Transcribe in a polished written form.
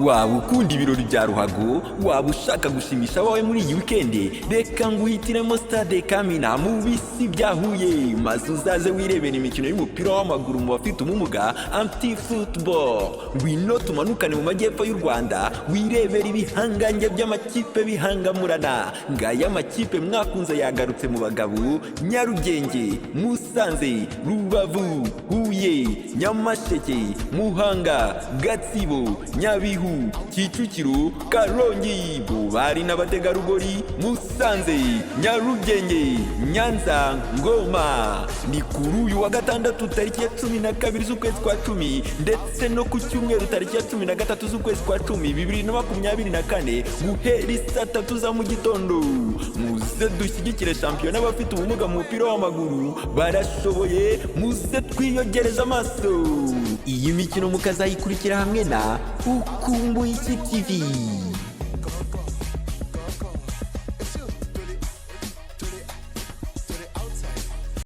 Waba ukunda ibirori bya ruhago, waba ushaka gushimisha abawe muri iyi wikendi, reka nguhitiremo Stade Kamina mu bisi bya Huye, maze uzaze wirebera imikino y'umupira w'amaguru mu bafite ubumuga, amti football. Ngwino tumanukane mu majyepfo y'u Rwanda, wirebera ibihangange by'amakipe bihangamurana. Ngaya amakipe mwakunze yagarutse mu bagabo: Nyarugenge, Musanze, Rubavu, Huye, Nyamasheke, Muhanga, Gatsibo, Nyabihu, Kicukiro, Karongi. Bari n'abategarugori: Musanze, Nyarugenge, Nyanza, Ngoma. Ni kuri uyu wa gatandatu tariki ya 12 z'ukwezi kwa 10, ndetse no ku cyumweru tariki ya 13 z'ukwezi kwa 10 2024, guhera saa 3 za mu gitondo. Muze dushyigikire shampiyona y'abafite ubumuga mu mupira w'amaguru, barashoboye, muze twiyogereze amaso. Iyi mikino mukazayikurikira hamwe na Ukumbuye Iki TV.